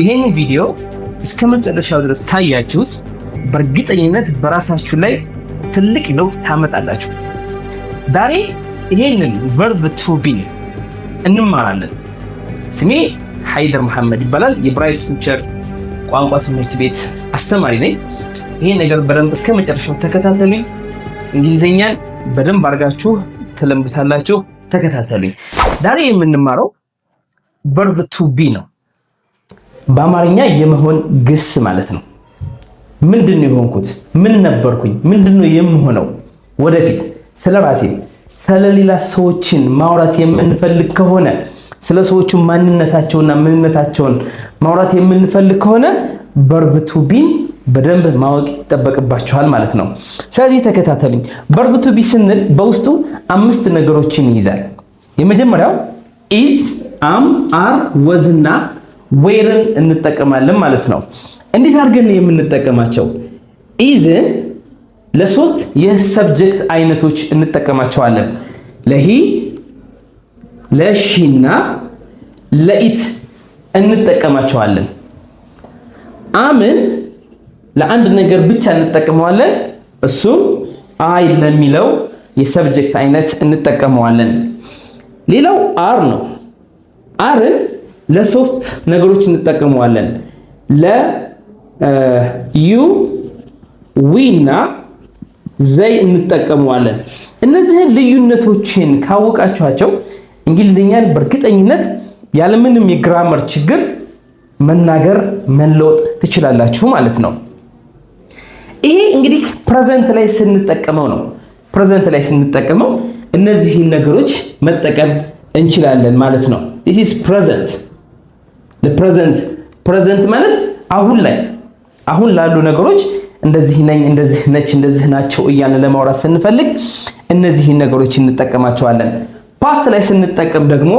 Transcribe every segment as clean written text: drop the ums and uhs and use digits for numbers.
ይህን ቪዲዮ እስከ መጨረሻው ድረስ ካያችሁት በእርግጠኝነት በራሳችሁ ላይ ትልቅ ለውጥ ታመጣላችሁ። ዛሬ ይሄንን verb to be እንማራለን። ስሜ ሀይደር መሐመድ ይባላል። የ Bright Future ቋንቋ ትምህርት ቤት አስተማሪ ነኝ። ይሄ ነገር በደንብ እስከ መጨረሻው ተከታተሉኝ። እንግሊዝኛን በደንብ አድርጋችሁ ትለምዱታላችሁ። ተከታተሉኝ። ዛሬ የምንማረው verb to be ነው። በአማርኛ የመሆን ግስ ማለት ነው። ምንድን ነው የሆንኩት? ምን ነበርኩኝ? ምንድን ነው የምሆነው? ወደፊት ስለ ራሴ ስለሌላ ሰዎችን ማውራት የምንፈልግ ከሆነ፣ ስለ ሰዎቹ ማንነታቸውና ምንነታቸውን ማውራት የምንፈልግ ከሆነ verb to be ን በደንብ ማወቅ ይጠበቅባችኋል ማለት ነው። ስለዚህ ተከታተሉኝ። Verb to be ስንል በውስጡ አምስት ነገሮችን ይይዛል። የመጀመሪያው is፣ am፣ are፣ was እና were ን እንጠቀማለን ማለት ነው። እንዴት አድርገን ነው የምንጠቀማቸው? Is ን ለሶስት የ subject አይነቶች እንጠቀማቸዋለን። ለ he፣ ለ she ና ለ it እንጠቀማቸዋለን። Am ን ለአንድ ነገር ብቻ እንጠቀመዋለን። እሱም I ለሚለው የ subject አይነት እንጠቀመዋለን። ሌላው are ነው። Are ን ለሶስት ነገሮች እንጠቀመዋለን። ለ you፣ we እና they እንጠቀመዋለን። እነዚህን ልዩነቶችን ካወቃችኋቸው እንግሊዝኛን በእርግጠኝነት ያለምንም የ grammar ችግር መናገር መለወጥ ትችላላችሁ ማለት ነው። ይሄ እንግዲህ present ላይ ስንጠቀመው ነው። Present ላይ ስንጠቀመው እነዚህን ነገሮች መጠቀም እንችላለን ማለት ነው። This is present። Present፣ present ማለት አሁን ላይ፣ አሁን ላሉ ነገሮች እንደዚህ ነኝ፣ እንደዚህ ነች፣ እንደዚህ ናቸው እያልን ለማውራት ስንፈልግ እነዚህን ነገሮች እንጠቀማቸዋለን። Past ላይ ስንጠቀም ደግሞ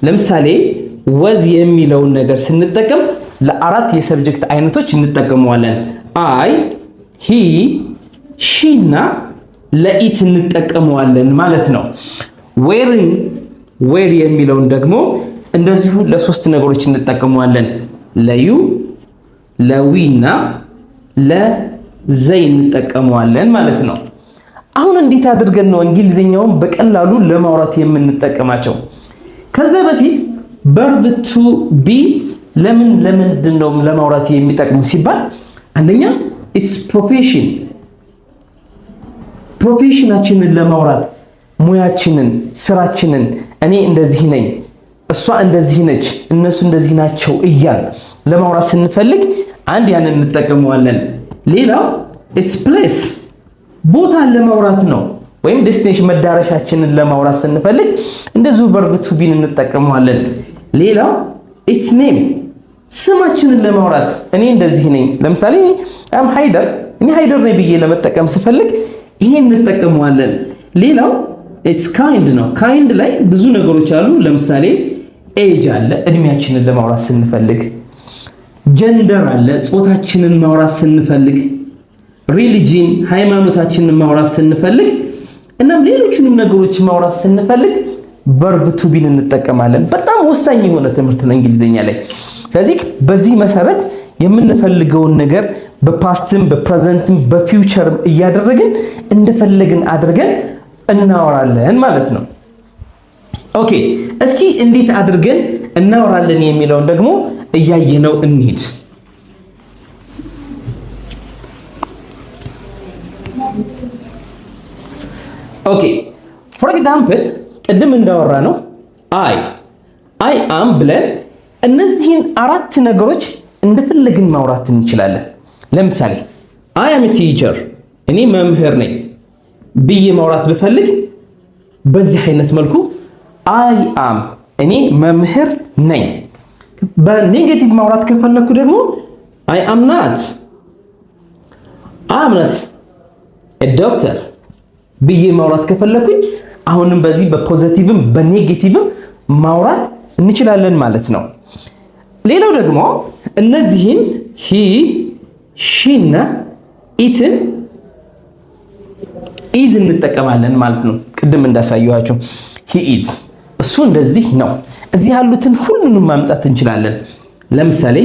ለምሳሌ was የሚለውን ነገር ስንጠቀም ለአራት የ subject አይነቶች እንጠቀመዋለን። I፣ he፣ she እና ለ it እንጠቀመዋለን ማለት ነው። Were ን፣ were የሚለውን ደግሞ እንደዚሁ ለሶስት ነገሮች እንጠቀመዋለን። ለ you፣ ለ we እና ለ they እንጠቀመዋለን ማለት ነው። አሁን እንዴት አድርገን ነው እንግሊዝኛውን በቀላሉ ለማውራት የምንጠቀማቸው? ከዛ በፊት verb to be ለምን ለምንድን ነው ለማውራት የሚጠቅሙ ሲባል አንደኛ it's profession፣ profession ኣችንን ለማውራት፣ ሙያችንን፣ ስራችንን፣ እኔ እንደዚህ ነኝ፣ እሷ እንደዚህ ነች፣ እነሱ እንደዚህ ናቸው እያልን ለማውራት ስንፈልግ አንድ ያንን እንጠቀመዋለን። ሌላው it's place፣ ቦታን ለማውራት ነው፣ ወይም destination መዳረሻችንን ለማውራት ስንፈልግ እንደዚሁ verb to be ን እንጠቀመዋለን። ሌላው it's name፣ ስማችንን ለማውራት፣ እኔ እንደዚህ ነኝ፣ ለምሳሌ I'm ሃይደር፣ እኔ ሃይደር ነኝ ብዬ ለመጠቀም ስፈልግ ይሄን እንጠቀመዋለን። ሌላው it's kind ነው። Kind ላይ ብዙ ነገሮች አሉ። ለምሳሌ age አለ፣ እድሜያችንን ለማውራት ስንፈልግ፣ gender አለ፣ ጾታችንን ማውራት ስንፈልግ፣ religion ሃይማኖታችንን ማውራት ስንፈልግ፣ እናም ሌሎቹንም ነገሮች ማውራት ስንፈልግ verb to be ን እንጠቀማለን። በጣም ወሳኝ የሆነ ትምህርት ነው እንግሊዝኛ ላይ። ስለዚህ በዚህ መሰረት የምንፈልገውን ነገር በፓስትም በፕሬዘንትም በፊውቸርም እያደረግን እንደፈለግን አድርገን እናወራለን ማለት ነው። Okay፣ እስኪ እንዴት አድርገን እናወራለን የሚለውን ደግሞ እያየነው እንሂድ። Okay, for example ቅድም እንዳወራነው I am ብለን እነዚህን አራት ነገሮች እንደፈለግን ማውራት እንችላለን። ለምሳሌ I am teacher፣ እኔ መምህር ነኝ ብዬ ማውራት ብፈልግ በዚህ አይነት መልኩ I am፣ እኔ መምህር ነኝ። በ negative ማውራት ከፈለኩ ደግሞ I am not፣ I am not doctor ብዬ ማውራት ከፈለኩኝ አሁንም በዚህ በፖዚቲቭም በኔጌቲቭም ማውራት እንችላለን ማለት ነው። ሌላው ደግሞ እነዚህን he፣ she እና it ን is እንጠቀማለን ማለት ነው። ቅድም እንዳሳየኋችሁ he is፣ እሱ እንደዚህ ነው። እዚህ ያሉትን ሁሉንም ማምጣት እንችላለን። ለምሳሌ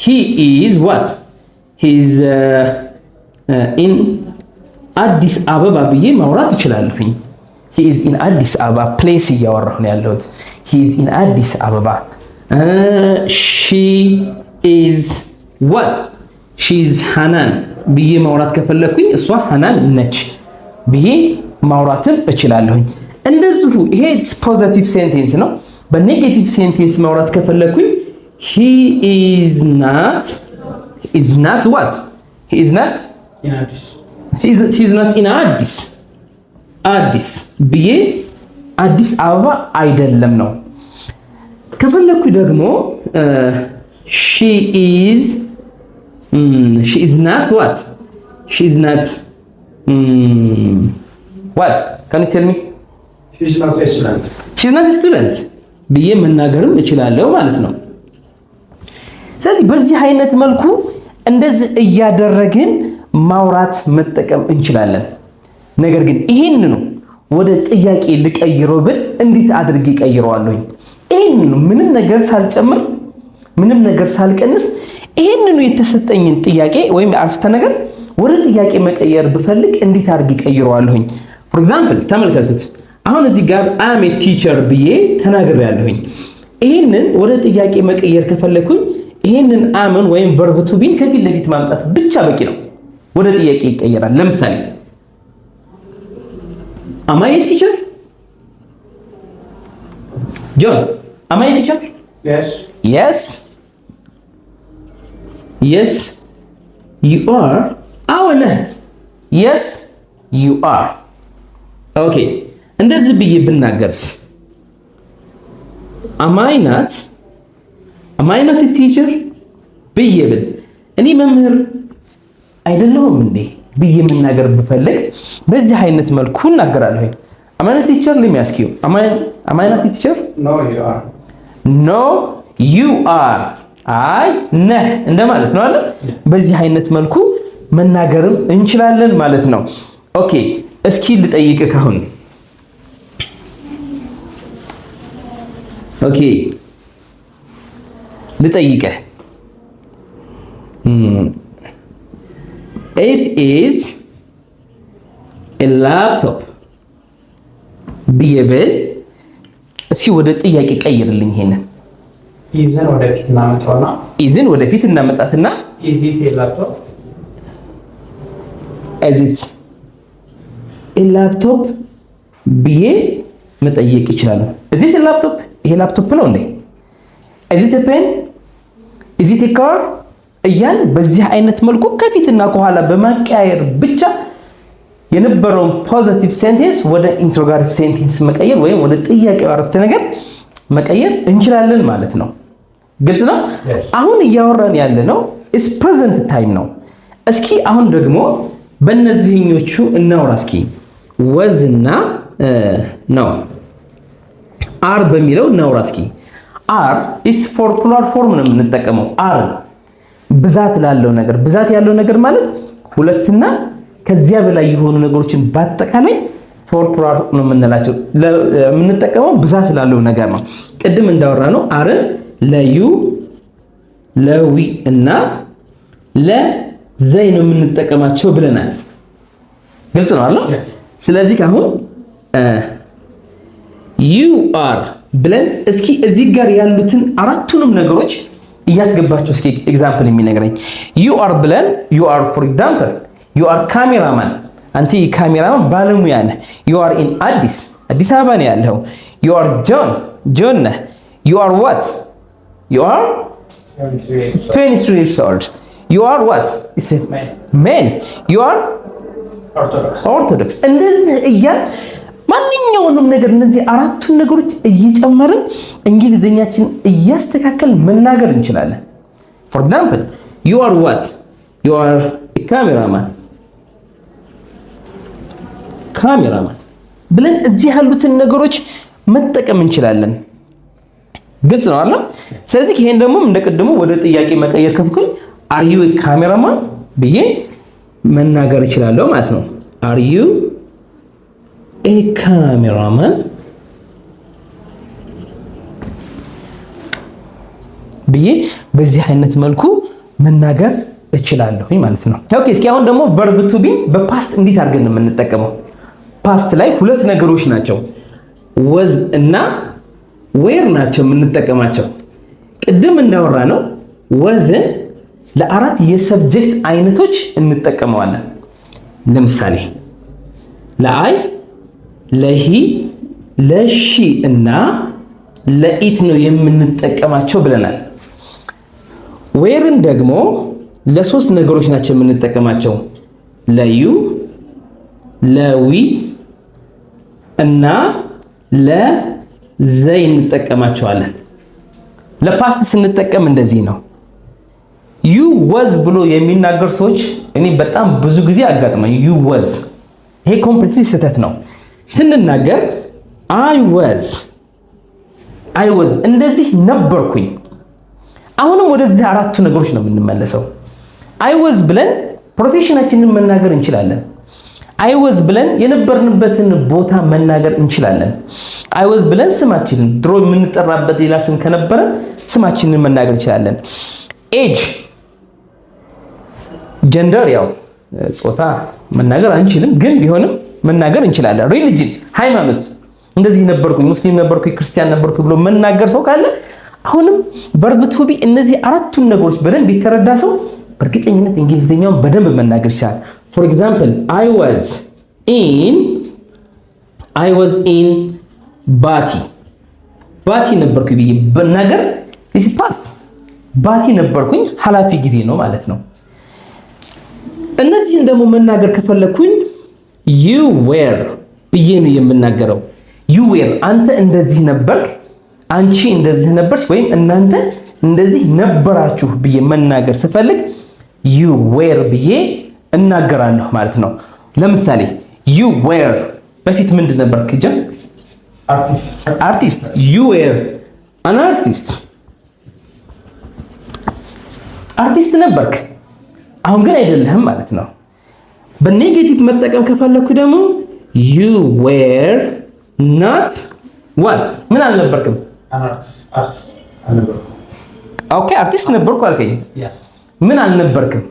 He is what? He is in አዲስ አበባ ብዬ ማውራት እችላለሁኝ። He is in አዲስ አበባ፣ place እያወራሁ ነው ያለሁት። He is in አዲስ አበባ። She is what? She is ሃናን ብዬ ማውራት ከፈለግኩኝ እሷ ሃናን ነች ብዬ ማውራትም እችላለሁኝ። እንደዚሁ ይሄ positive sentence ነው። በ negative sentence ማውራት ከፈለግኩኝ he is not what? He is not he is not in አዲስ አዲስ ብዬ አዲስ አበባ አይደለም ነው። ከፈለግኩኝ ደግሞ she is not what? She is not what? Can you tell me? She is not a student. She is not student ብዬ መናገርም እችላለሁ ማለት ነው። ስለዚህ በዚህ አይነት መልኩ እንደዚህ እያደረግን ማውራት መጠቀም እንችላለን። ነገር ግን ይህንኑ ወደ ጥያቄ ልቀይረው ብል እንዴት አድርጌ እቀይረዋለሁኝ? ይህንኑ ምንም ነገር ሳልጨምር፣ ምንም ነገር ሳልቀንስ፣ ይህንኑ የተሰጠኝን ጥያቄ ወይም አረፍተ ነገር ወደ ጥያቄ መቀየር ብፈልግ እንዴት አድርጌ እቀይረዋለሁኝ? For example ተመልከቱት። አሁን እዚህ ጋር "I'm a teacher" ብዬ ተናግሬያለሁኝ። ይህንን ወደ ጥያቄ መቀየር ከፈለኩኝ ይህንን am ን ወይም verb to be ን ከፊት ለፊት ማምጣት ብቻ በቂ ነው። ወደ ጥያቄ ይቀየራል። ለምሳሌ "Am I a teacher?" ጆን፣ "Am I a teacher?" Yes. Yes, you are። አዎ ነህ። Yes, you are። Okay፣ እንደዚህ ብዬ ብናገርስ? "Am I not teacher?" ብዬ ብል፣ እኔ መምህር አይደለሁም እንዴ ብዬ መናገር ብፈልግ በዚህ አይነት መልኩ እናገራለሁ። "Am I not teacher?" Let me ask you, "Am I not teacher?" No, you are. No, you are። አይ ነህ እንደማለት ነው አይደል? በዚህ አይነት መልኩ መናገርም እንችላለን ማለት ነው። Okay፣ እስኪ ልጠይቅህ ካሁን። Okay፣ ልጠይቅህ። "It is a laptop" ብዬ ብል እስኪ ወደ ጥያቄ ቀይርልኝ ይሄንን። Is ን ወደፊት እናመጣውና Is ን ወደፊት እናመጣትና Is it a laptop? "Is it a laptop?" ብዬ መጠየቅ ይችላሉ። "Is it a laptop?" ይሄ ላፕቶፕ ነው እንዴ? "Is it a pen? Is it a car?" እያል በዚህ አይነት መልኩ ከፊትና ከኋላ በማቀያየር ብቻ የነበረውን positive sentence ወደ interrogative sentence መቀየር ወይም ወደ ጥያቄው አረፍተ ነገር መቀየር እንችላለን ማለት ነው። ግልጽ ነው። Yes. አሁን እያወራን ያለ ነው is present time ነው። እስኪ አሁን ደግሞ በእነዚህኞቹ እናውራ። እስኪ was ና ነው are በሚለው እናውራ እስኪ። Are is for plural form ነው የምንጠቀመው። Are ብዛት ላለው ነገር፣ ብዛት ያለው ነገር ማለት ሁለትና ከዚያ በላይ የሆኑ ነገሮችን በአጠቃላይ for plural ነው የምንላቸው። የምንጠቀመው ብዛት ላለው ነገር ነው። ቅድም እንዳወራነው are ን ለ you፣ ለ we እና ለ they ነው የምንጠቀማቸው ብለናል። ግልጽ ነው አይደል? Yes. ስለዚህ አሁን "you are" ብለን እስኪ እዚህ ጋር ያሉትን አራቱንም ነገሮች እያስገባቸው እስኪ example የሚነግረኝ። "You are" ብለን you are, for example, you are cameraman፣ አንተ የካሜራማን ባለሙያ ነህ። You are in አዲስ፣ አዲስ አበባ ነው ያለው። You are ጆን፣ ጆን ነህ። You are what? You are 23 years old. You are what? It's a Man. Man. You are ኦርቶዶክስ። ኦርቶዶክስ። እንደዚህ እያል ማንኛውንም ነገር እነዚህ አራቱን ነገሮች እየጨመርን እንግሊዝኛችን እያስተካከል መናገር እንችላለን። For example, you are what? You are cameraman። Cameraman ብለን እዚህ ያሉትን ነገሮች መጠቀም እንችላለን። ግልጽ ነው አይደል? ስለዚህ ይሄን ደግሞ እንደቅድሙ ወደ ጥያቄ መቀየር ከፈለኩኝ "Are you cameraman?" ብዬ መናገር እችላለሁ ማለት ነው። "Are you a cameraman?" ብዬ በዚህ አይነት መልኩ መናገር እችላለሁኝ ማለት ነው። Okay፣ እስኪ አሁን ደግሞ verb to be በ past እንዴት አድርገን ነው የምንጠቀመው? Past ላይ ሁለት ነገሮች ናቸው፣ was እና were ናቸው የምንጠቀማቸው። ቅድም እንዳወራነው was ን ለአራት የ subject አይነቶች እንጠቀመዋለን። ለምሳሌ ለ I፣ ለ he፣ ለ she እና ለ it ነው የምንጠቀማቸው ብለናል። Were ን ደግሞ ለሶስት ነገሮች ናቸው የምንጠቀማቸው፣ ለ you፣ ለ we እና ለ they እንጠቀማቸዋለን። ለ past ስንጠቀም እንደዚህ ነው። You was ብሎ የሚናገር ሰዎች እኔ በጣም ብዙ ጊዜ አጋጥመኝ። You was፣ ይሄ completely ስህተት ነው። ስንናገር I was፣ I was እንደዚህ ነበርኩኝ። አሁንም ወደዚህ አራቱ ነገሮች ነው የምንመለሰው። I was ብለን profession ኣችንን መናገር እንችላለን። I was ብለን የነበርንበትን ቦታ መናገር እንችላለን። I was ብለን ስማችንን፣ ድሮ የምንጠራበት ሌላ ስም ከነበረ ስማችንን መናገር እንችላለን። Age፣ gender፣ ያው ጾታ መናገር አንችልም፣ ግን ቢሆንም መናገር እንችላለን። Religion፣ ሃይማኖት፣ እንደዚህ ነበርኩኝ፣ ሙስሊም ነበርኩኝ፣ ክርስቲያን ነበርኩኝ ብሎ መናገር ሰው ካለ አሁንም verb to be እነዚህ አራቱን ነገሮች በደንብ የተረዳ ሰው በእርግጠኝነት እንግሊዝኛውን በደንብ መናገር ይችላል። For example, I was in ባቲ፣ ባቲ ነበርኩኝ ብዬ ብናገር this past፣ ባቲ ነበርኩኝ፣ ኃላፊ ጊዜ ነው ማለት ነው። እነዚህን ደግሞ መናገር ከፈለኩኝ you were ብዬ ነው የምናገረው። You were፣ አንተ እንደዚህ ነበርክ፣ አንቺ እንደዚህ ነበርሽ፣ ወይም እናንተ እንደዚህ ነበራችሁ ብዬ መናገር ስፈልግ you were ብዬ እናገራለሁ ማለት ነው። ለምሳሌ you were፣ በፊት ምንድን ነበርክ? ጀ አርቲስት። አርቲስት። You were an artist፣ አርቲስት ነበርክ። አሁን ግን አይደለህም ማለት ነው። በ negative መጠቀም ከፈለኩ ደግሞ you were not what? ምን አልነበርክም? አርቲስት አልነበርኩም። Okay፣ አርቲስት ነበርኩ አልከኝ። ምን አልነበርክም?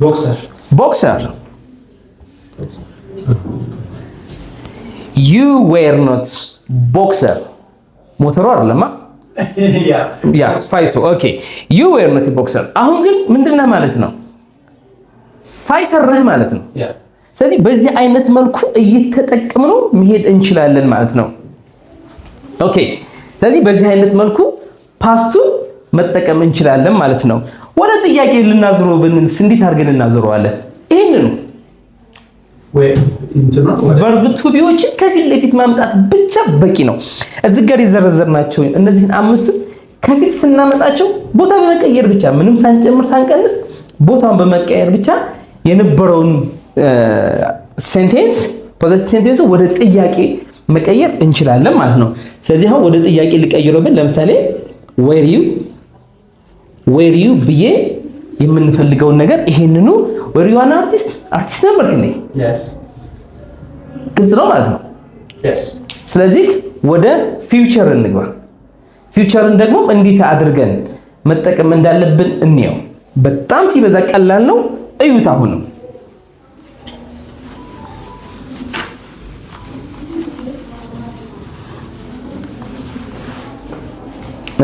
Boxer. Boxer. You were not boxer። ሞተሩ አይደለማ፣ yeah, fight ኡ። Okay, you were not boxer። አሁን ግን ምንድነህ ማለት ነው? Fighter ነህ ማለት ነው። ስለዚህ በዚህ አይነት መልኩ እየተጠቀምነው መሄድ እንችላለን ማለት ነው። Okay፣ ስለዚህ በዚህ አይነት መልኩ past ኡን መጠቀም እንችላለን ማለት ነው። ወደ ጥያቄ ልናዞረው ብንልስ እንዴት አድርገን እናዞረዋለን? ይህንኑ verb to be ዎችን ከፊት ለፊት ማምጣት ብቻ በቂ ነው። እዚህ ጋር የዘረዘርናቸው እነዚህን አምስቱ ከፊት ስናመጣቸው ቦታ በመቀየር ብቻ፣ ምንም ሳንጨምር ሳንቀንስ ቦታውን በመቀየር ብቻ የነበረውን sentence፣ positive sentence ኡ ወደ ጥያቄ መቀየር እንችላለን ማለት ነው። ስለዚህ አሁን ወደ ጥያቄ ልቀይረው ብል ለምሳሌ were you፣ were you ብዬ የምንፈልገውን ነገር ይሄንኑ were you an artist፣ አርቲስት ነበርክ እንዴ? ግልጽ ነው ማለት ነው። ስለዚህ ወደ future እንግባ። Future ን ደግሞ እንዴት አድርገን መጠቀም እንዳለብን እንየው። በጣም ሲበዛ ቀላል ነው። እዩት አሁንም።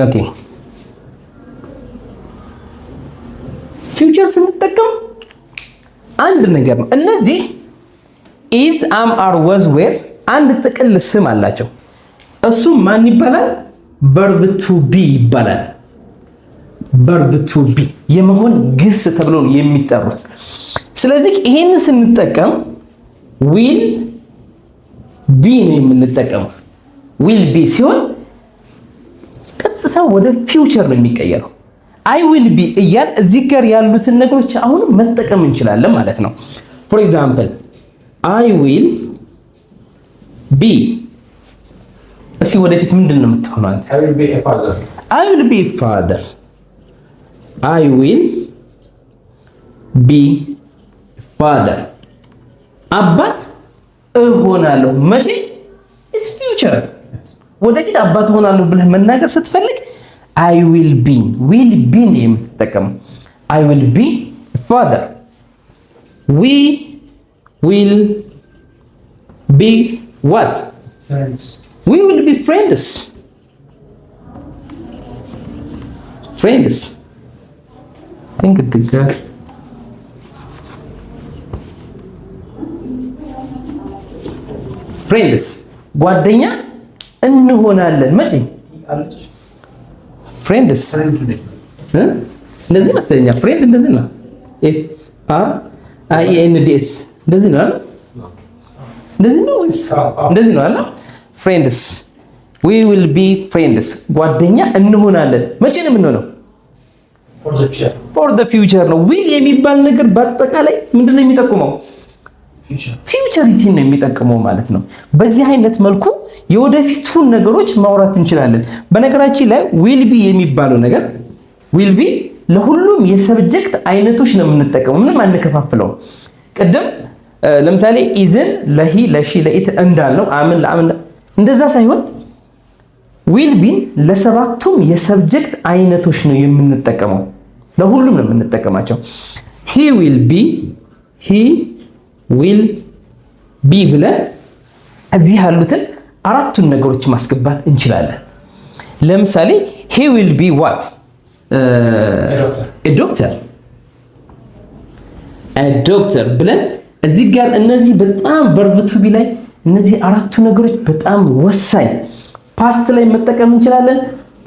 Okay, future ስንጠቀም አንድ ነገር ነው። እነዚህ is፣ am፣ are፣ was፣ were አንድ ጥቅል ስም አላቸው። እሱም ማን ይባላል? Verb to be ይባላል። Verb to be፣ የመሆን ግስ ተብሎ ነው የሚጠሩት። ስለዚህ ይሄንን ስንጠቀም will be ነው የምንጠቀመው። Will be ሲሆን ቀጥታ ወደ future ነው የሚቀየረው። I will be እያልን እዚህ ጋር ያሉትን ነገሮች አሁንም መጠቀም እንችላለን ማለት ነው። For example, I will be፣ እስኪ ወደፊት ምንድን ነው የምትሆነው አንተ? I will be a father. I will be father. I will be father፣ አባት እሆናለሁ። መቼ? It's future። ወደፊት አባት እሆናለሁ ብለህ መናገር ስትፈልግ I will be፣ will be ነው የምትጠቀመው። I will be father። We will be what? Friends. We will be friends. Friends. Think the girl. Friends ጓደኛ እንሆናለን። መቼ? አለች። Friends. Friend ነኝ። እንደዚህ መሰለኝ። Friend እንደዚህ ነው። F R I N D S እንደዚህ ነው አይደል? እንደዚህ ነው ወይስ እንደዚህ ነው አይደል? Friends, we will be friends፣ ጓደኛ እንሆናለን። መቼ ነው የምንሆነው? For the future. For the future ነው። Will የሚባል ነገር በአጠቃላይ ምንድን ነው የሚጠቁመው? Future. Futurity ነው የሚጠቅመው ማለት ነው። በዚህ አይነት መልኩ የወደፊቱን ነገሮች ማውራት እንችላለን። በነገራችን ላይ will be የሚባለው ነገር፣ will be ለሁሉም የ subject አይነቶች ነው የምንጠቀመው። ምንም አንከፋፍለውም። ቅድም ለምሳሌ is ን ለ he፣ ለ she፣ ለ it እንዳልነው፣ am ን ለ am እንደዛ ሳይሆን will be ን ለሰባቱም የ subject አይነቶች ነው የምንጠቀመው። ለሁሉም ነው የምንጠቀማቸው። He will be፣ he will be ብለን እዚህ ያሉትን አራቱን ነገሮች ማስገባት እንችላለን። ለምሳሌ he will be what? Doctor. Doctor፣ doctor ብለን እዚህ ጋር እነዚህ በጣም verb to be ላይ እነዚህ አራቱ ነገሮች በጣም ወሳኝ። Past ላይ መጠቀም እንችላለን፣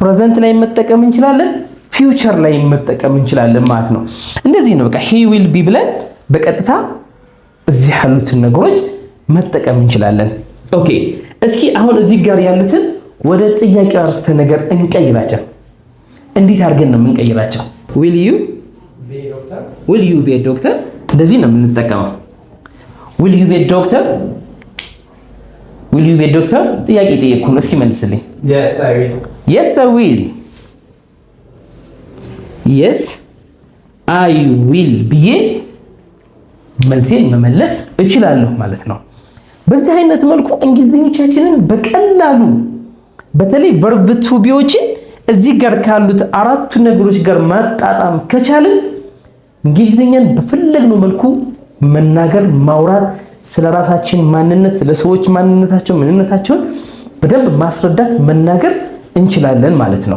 present ላይ መጠቀም እንችላለን፣ future ላይ መጠቀም እንችላለን ማለት ነው። እንደዚህ ነው በቃ he will be ብለን በቀጥታ እዚህ ያሉትን ነገሮች መጠቀም እንችላለን። Okay፣ እስኪ አሁን እዚህ ጋር ያሉትን ወደ ጥያቄ አረፍተ ነገር እንቀይራቸው። እንዴት አድርገን ነው የምንቀይራቸው? Will you Be doctor. Will you be doctor? እንደዚህ ነው የምንጠቀመው። Will you be doctor? Will you be doctor? ጥያቄ ጠየቅኩ ነው። እስኪ መልስልኝ። Yes, I will. Yes, I will፣ yes, I will ብዬ መልሴን መመለስ እችላለሁ ማለት ነው። በዚህ አይነት መልኩ እንግሊዝኞቻችንን በቀላሉ በተለይ verb to be ዎችን እዚህ ጋር ካሉት አራቱ ነገሮች ጋር ማጣጣም ከቻልን እንግሊዝኛን በፈለግነው መልኩ መናገር፣ ማውራት፣ ስለ ራሳችን ማንነት፣ ስለ ሰዎች ማንነታቸው ምንነታቸውን በደንብ ማስረዳት፣ መናገር እንችላለን ማለት ነው።